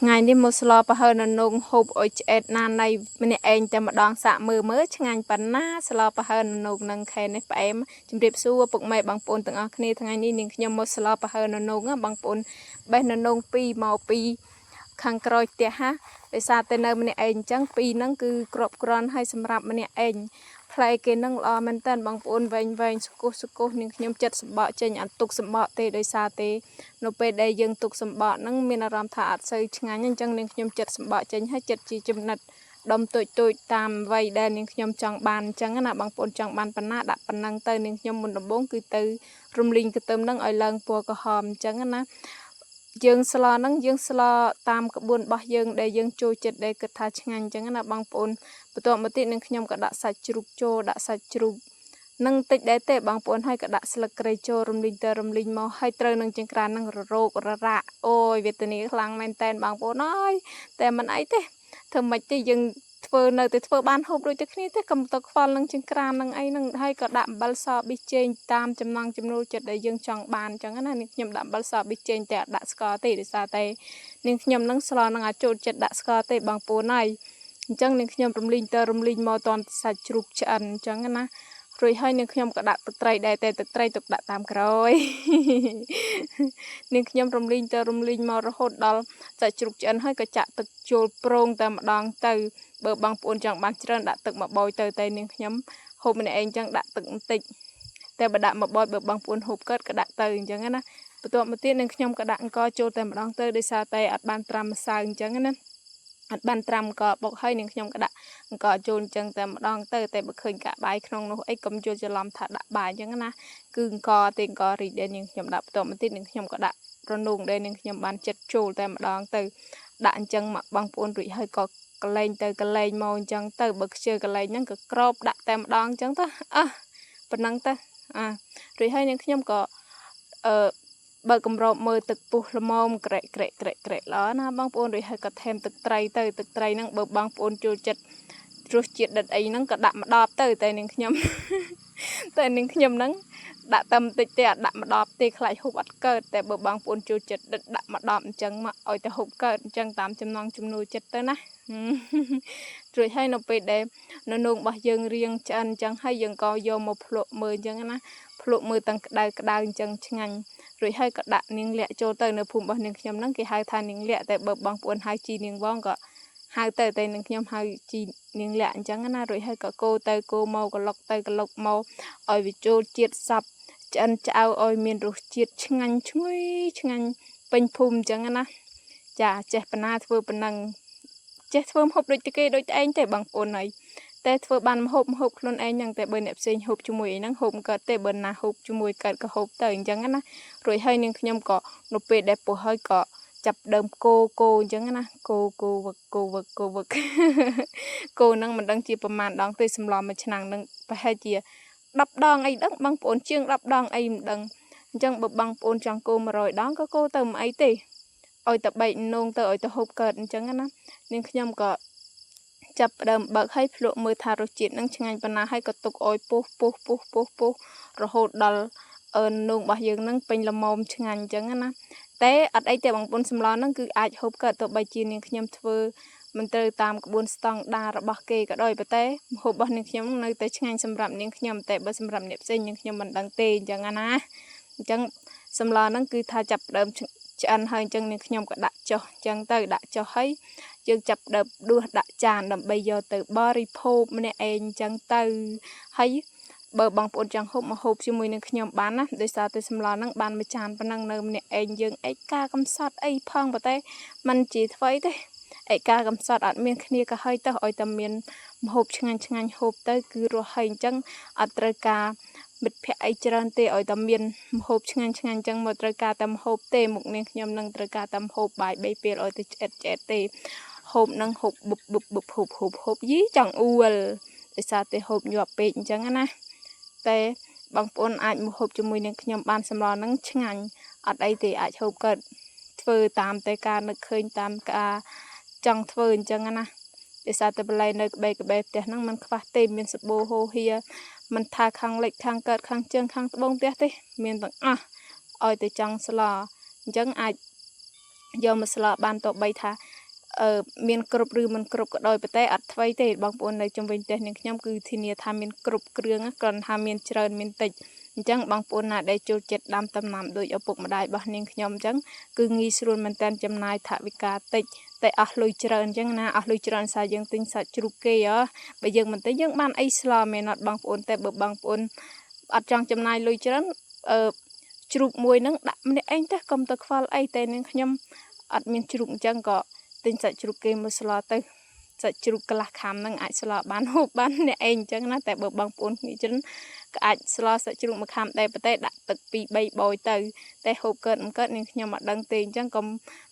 ថ្ងៃនេះមកស្លប្រហើរននងហូបអុយឆ្អែតណាណៃម្នាក់ឯងតែម្ដងសាកមើលមើលឆ្ងាញ់ប៉ុណ្ណាស្លប្រហើរននងនឹងខែនេះផ្អែមជំរាបសួរពុកម៉ែបងប្អូនទាំងអស់គ្នាថ្ងៃនេះនាងខ្ញុំមកស្លប្រហើរននងណាបងប្អូនបេះននងពីរមកពីខាងក្រោយផ្ទះហាដោយសារតែនៅម្នាក់ឯងអញ្ចឹងពីរហ្នឹងគឺក្របក្រាន់ឲ្យសម្រាប់ម្នាក់ឯងផ្លែគេនឹងល្អមែនតើបងប្អូនវែងវែងសកុសសកុសនាងខ្ញុំចិត្តសម្បកចេញអត់ទុកសម្បកទេដោយសារទេ នៅពេលដែលយើងទុកសម្បកហ្នឹងមានអារម្មណ៍ថាអត់សូវឆ្ងាញ់អញ្ចឹងនាងខ្ញុំចិត្តសម្បកចេញហើយចិត្តជាចំណិតដុំតូចតូចតាមអ្វីដែលនាងខ្ញុំចង់បានអញ្ចឹងណាបងប្អូនចង់បានប៉ុណ្ណាដាក់ប៉ុណ្ណឹងទៅនាងខ្ញុំមុនដំបូងគឺទៅរំលីងខ្ទឹមហ្នឹងឲ្យឡើងពណ៌ក្រហមអញ្ចឹងណាយើងស្លហ្នឹងយើងស្លតាមក្បួនរបស់យើងដែលយើងចូលចិត្តដែលគិតថាឆ្ងាញ់អញ្ចឹងណាបងប្អូនបន្ទាប់មកទៀតនាងខ្ញុំក៏ដាក់សាច់ជ្រូកចូលដាក់សាច់ជ្រូក នឹងតិចដែរទេបងប្អូនហើយក៏ដាក់ស្លឹកគ្រៃចូលរំលីងទៅរំលីងមកហើយត្រូវនឹងចង្ក្រាននឹងររោកររ៉ាក់អូយវេទនាខ្លាំងមែនតែនបងប្អូនអើយតែមិនអីទេធ្វើម៉េចទេយើងធ្វើនៅតែធ្វើបានហូបដូចតែគ្នាទេកុំទៅខ្វល់នឹងចង្ក្រាននឹងអីនឹងហើយក៏ដាក់អំបិលសប៊ីចេងតាមចំណង់ចំណូលចិត្តដែលយើងចង់បានអញ្ចឹងណានាងខ្ញុំដាក់អំបិលសប៊ីចេងតែអត់ដាក់ស្ករទេដោយសារតែនាងខ្ញុំនឹងស្លនឹងអាចចូលចិត្តដាក់ស្ករទេបងប្អូនហើយអញ្ចឹងនាងខ្ញុំរំលីងទៅរំលីងមកតន់សាច់ជ្រូកឆ្អិនអញ្ចឹងណា រួចហើយនាងខ្ញុំក៏ដាក់ទឹកត្រីដែរតែទឹកត្រីទុកដាក់តាមក្រោយ នាងខ្ញុំរំលីងទៅរំលីងមករហូតដល់សាច់ជ្រូកឆ្អិនហើយក៏ចាក់ទឹកចូលប្រងតែម្ដងទៅបើបងប្អូនចង់បានច្រើនដាក់ទឹកមកបោយទៅតែនាងខ្ញុំហូបម្នាក់ឯងចឹងដាក់ទឹកបន្តិចតែបើដាក់មកបោយបើបងប្អូនហូបកើតក៏ដាក់ទៅអញ្ចឹងណាបន្ទាប់មកទៀតនាងខ្ញុំក៏ដាក់អង្ករចូលតែម្ដងទៅដោយសារតែអត់បានត្រាំម្សៅអញ្ចឹងណាអត់បានត្រាំក៏បុកហើយនាងខ្ញុំក៏ដាក់ អង្គចូលអញ្ចឹងតែម្ដងទៅតែបើឃើញកាក់បាយក្នុងនោះអីកុំយល់ច្រឡំថាដាក់បាយអញ្ចឹងណាគឺអង្គទេអង្គរីកដែលនាងខ្ញុំដាក់បន្ទាប់មកទៀតនាងខ្ញុំក៏ដាក់រនោងដែលនាងខ្ញុំបានចិត្តចូលតែម្ដងទៅដាក់អញ្ចឹងមកបងប្អូនរួចហើយក៏កលែងទៅកលែងមកអញ្ចឹងទៅបើខ្ជិលកលែងហ្នឹងក៏ក្របដាក់តែម្ដងអញ្ចឹងទៅអះប៉ុណ្ណឹងទៅអារួចហើយនាងខ្ញុំក៏អឺបើកម្របមើលទឹកពុះល្មមក្រែកក្រែកក្រែកក្រែកល្អណាបងប្អូនរួចហើយក៏ថែមទឹកត្រីទៅទឹកត្រីហ្នឹងបើបងប្អូនចូលចិត្ត រសជាតិដិតអីហ្នឹងក៏ដាក់ម្ដបទៅតែនាងខ្ញុំ តែនាងខ្ញុំហ្នឹងដាក់តែបន្តិចទេអត់ដាក់ម្ដបទេខ្លាចហូបអត់កើតតែបើបងប្អូនចូលចិត្តដិតដាក់ម្ដបអញ្ចឹងមកឲ្យតែហូបកើតអញ្ចឹងតាមចំណង់ចំណូលចិត្តទៅណា រួចហើយនៅពេលដែលនៅនងរបស់យើងរៀងឆ្អិនអញ្ចឹងហើយយើងក៏យកមកភ្លក់មើលអញ្ចឹងណាភ្លក់មើលទាំងក្តៅក្តៅអញ្ចឹងឆ្ងាញ់រួចហើយក៏ដាក់នាងលាក់ចូលទៅនៅភូមិរបស់នាងខ្ញុំហ្នឹងគេហៅថានាងលាក់តែបើបងប្អូនហៅជីនាងវងក៏ ហៅទៅតែនឹងខ្ញុំហៅជីនាងលាក់អញ្ចឹងណារួចហើយក៏គោទៅគោមកក្លុកទៅក្លុកមកឲ្យវាចូលជាតិសັບឆ្អិនឆ្អៅឲ្យមានរសជាតិឆ្ងាញ់ឈ្ងុយឆ្ងាញ់ពេញភូមិអញ្ចឹងណាចាចេះបណ្ណាធ្វើប៉ុណ្ណឹងចេះធ្វើម្ហូបដូចតែគេដូចតែឯងទេបងប្អូនហើយតែធ្វើបានម្ហូបម្ហូបខ្លួនឯងហ្នឹងតែបើអ្នកផ្សេងហូបជាមួយអីហ្នឹងហូបមិនកើតទេបើណាហូបជាមួយកើតក៏ហូបទៅអញ្ចឹងណារួចហើយនាងខ្ញុំក៏នៅពេលដែលពោះហើយក៏ ចាប់ដើមគោគោអញ្ចឹងណាគោគោវឹកគោវឹកគោវឹក គោហ្នឹងមិនដឹងជាប្រមាណដងទេសម្លមួយឆ្នាំងហ្នឹងប្រហែលជា10ដងអីដឹងបងប្អូនជាង10ដងអីមិនដឹងអញ្ចឹងបើបងប្អូនចង់គោ100ដងក៏គោទៅមិនអីទេឲ្យតែបែកនងទៅឲ្យទៅហូបកើតអញ្ចឹងណានាងខ្ញុំក៏ចាប់ផ្ដើមបើកឲ្យភ្លក់មើលថារសជាតិនឹងឆ្ងាញ់ប៉ុណ្ណាហើយក៏ទុកឲ្យពុះពុះពុះពុះពុះរហូតដល់អឺនងរបស់យើងនឹងពេញល្មមឆ្ងាញ់អញ្ចឹងណា តែអត់អីទេបងប្អូនសម្លហ្នឹងគឺអាចហូបកើតទោះបីជានាងខ្ញុំធ្វើមិនត្រូវតាមក្បួនស្តង់ដាររបស់គេក៏ដោយប៉ុន្តែម្ហូបរបស់នាងខ្ញុំនៅតែឆ្ងាញ់សម្រាប់នាងខ្ញុំតែបើសម្រាប់អ្នកផ្សេងនាងខ្ញុំមិនដឹងទេអញ្ចឹងណាអញ្ចឹងសម្លហ្នឹងគឺថាចាប់ផ្ដើមឆ្អិនហើយអញ្ចឹងនាងខ្ញុំក៏ដាក់ចុះអញ្ចឹងទៅដាក់ចុះហើយយើងចាប់ផ្ដើមដួសដាក់ចានដើម្បីយកទៅបរិភោគម្នាក់ឯងអញ្ចឹងទៅហើយ បើបងប្អូនចង់ហូបមកហូបជាមួយនឹងខ្ញុំបានណាដោយសារតែសម្លហ្នឹងបានមួយចានប៉ុណ្ណឹងនៅម្នាក់ឯងយើងឯកាកំសត់អីផងប៉ុន្តែมันជាថ្វីទេឯកាកំសត់អត់មានគ្នាក៏ហើយទៅឲ្យតែមានម្ហូបឆ្ងាញ់ឆ្ងាញ់ហូបទៅគឺរស់ហើយអញ្ចឹងអត់ត្រូវការមិត្តភ័ក្តិអីច្រើនទេឲ្យតែមានម្ហូបឆ្ងាញ់ឆ្ងាញ់អញ្ចឹងមកត្រូវការតែម្ហូបទេមុខនាងខ្ញុំនឹងត្រូវការតែម្ហូបបាយ3ពេលឲ្យតែឆ្អែតឆ្អែតទេហូបនឹងហូបបុបបុបបុបហូបហូបហូបយីចង់អួលដោយសារតែហូបញាប់ពេកអញ្ចឹងណា តែបងប្អូនអាចមកហូបជាមួយនឹងខ្ញុំបានសម្លហ្នឹងឆ្ងាញ់អត់អីទេអាចហូបកើតធ្វើតាមតែការនឹកឃើញតាមការចង់ធ្វើអញ្ចឹងណាដោយសារតែបន្លែនៅក្បែរក្បែរផ្ទះហ្នឹងมันខ្វះទេមានសបោហូហៀមិនថាខាងលិចខាងកើតខាងជើងខាងត្បូងផ្ទះទេមានទាំងអស់ឲ្យតែចង់ស្លអញ្ចឹងអាច យកមកស្លបានតបីថាអឺមានគ្រប់ឬមិនគ្រប់ក៏ដោយប៉ុន្តែអត់ថ្វីទេបងប្អូននៅជំវិញផ្ទះនាងខ្ញុំគឺធានាថាមានគ្រប់គ្រឿងគ្រាន់ថាមានច្រើនមានតិចអញ្ចឹងបងប្អូនណាដែលចូលចិត្តដាំដំណាំដូចឪពុកម្ដាយរបស់នាងខ្ញុំអញ្ចឹងគឺងាយស្រួលមែនតើចំណាយថវិកាតិចតែអស់លុយច្រើនអញ្ចឹងណាអស់លុយច្រើនសារយើងទិញសាច់ជ្រូកគេហ៎បើយើងមិនទិញយើងបានអីស្លមែនអត់បងប្អូនតែបើបងប្អូនអត់ចង់ចំណាយលុយច្រើនអឺជ្រូកមួយហ្នឹងដាក់ម្នាក់ឯងទៅកុំទៅខ្វល់អីតែនាងខ្ញុំអត់មានជ្រូកអញ្ចឹងក៏ទិញសាច់ជ្រូកគេមកស្លទៅសាច់ជ្រូកកន្លះខាំហ្នឹងអាចស្លបានហូបបានអ្នកឯងអញ្ចឹងណាតែបើបងប្អូនគ្នាច្រើនក៏អាចស្លសាច់ជ្រូកមួយខាំដែរប៉ុន្តែដាក់ទឹក2 3បោយទៅតែហូបកើតមិនកើតនាងខ្ញុំអត់ដឹងទេអញ្ចឹងកុំ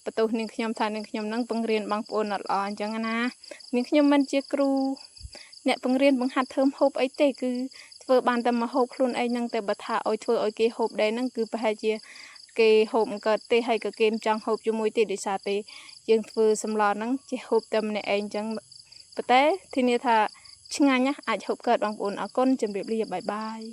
បន្ទោសនាងខ្ញុំថានាងខ្ញុំហ្នឹងបង្រៀនបងប្អូនអត់ល្អអញ្ចឹងណានាងខ្ញុំមិនជាគ្រូអ្នកបង្រៀនបង្ហាត់ធ្វើម្ហូបអីទេគឺធ្វើបានតែមកហូបខ្លួនឯងហ្នឹងតែបើថាឲ្យធ្វើឲ្យគេហូបដែរហ្នឹងគឺប្រហែលជាគេហូបមិនកើតទេហើយក៏គេមិនចង់ហូបជាមួយទេដោយសារទេយើងធ្វើសម្លហ្នឹងចេះហូបតែម្នាក់ឯងអញ្ចឹងប៉ុន្តែធានាថាឆ្ងាញ់ណាស់អាចហូបកើតបងប្អូនអរគុណជម្រាបលា bye bye។